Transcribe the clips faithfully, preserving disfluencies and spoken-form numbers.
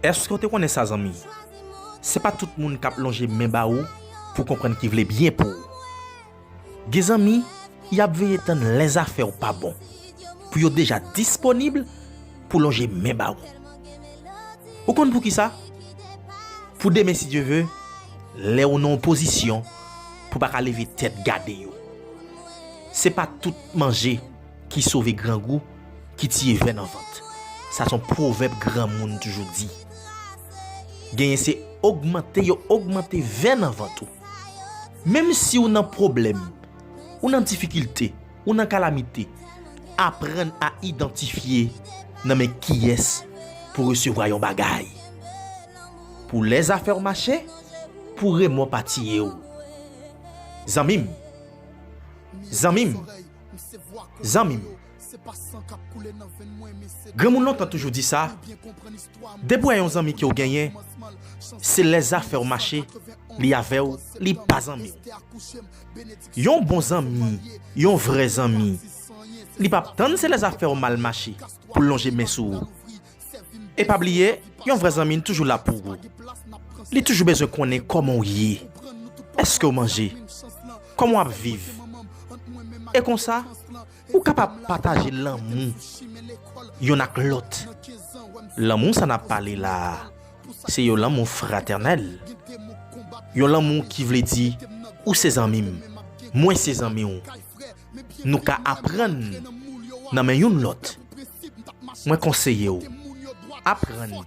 Èske w te konnen sa, zanmi? Se pa tout moun k ap lonje men ba ou pou konprann ki vle byen pou ou. Gen zanmi, y ap veye tann lè zafè w pa bon, pou yo deja disponib pou lonje men ba ou. Ou konn poukisa? Pou demen, si Dye ve, lè w nan yon pozisyon pou w pa ka leve tèt gade yo. Se pa tout manje ki sove grangou, ki tiye vè nan vant. Sa se yon pwovèb granmoun toujou di. Genyen se ogmante yo ogmante vè nan vant ou. Menm si w nan pwoblèm, ou nan difikilte, ou nan kalamite, aprann a idantifye nan men kiyès pou resevwa yon bagay. Pou lè zafè w mache, pou remò pa tiye w. Zanmi m, zanmi m, zanmi m. Granmoun lontan toujou di sa, depi w wè yon zanmi ke w genyen, se lè zafè w mache, li avè w, li pa zanmi w. Yon bon zanmi, yon vrè zanmi, li p ap tann se lè zafè w mal mache pou l lonje men sou ou. E pa bliye, yon vrè zanmi toujou la pou ou. Li toujou bezwen konnen kòman w ye. Èske w manje? Kòman w ap viv? E konsa, ou kapab pataje lanmou yonn ak lòt. Lanmou sa n ap pale la a, se yon lanmou fratènèl. Yon lanmou ki vle di, ou se zanmi m, mwen se zanmi w. Nou ka aprann nan men youn lòt. Mwen konseye w, aprann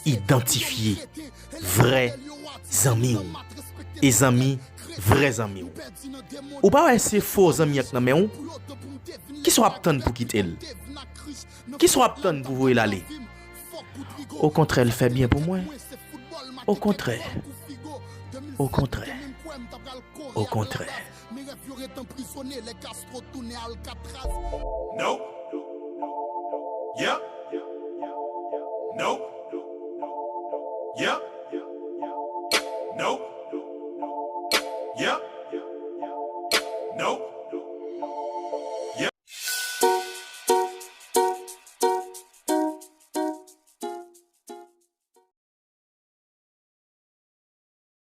idantifye vrè zanmi w e zanmi vrè zanmi w. Ou pa wè se fo zanmi an k nan men w? Kisa w ap tann pou kite l? Kisa w ap tann pou voye l ale? Okontrè, l fè byen pou mwen. Okontrè. Okontrè. Okontrè. Nope. Yeah. Nope. Yeah.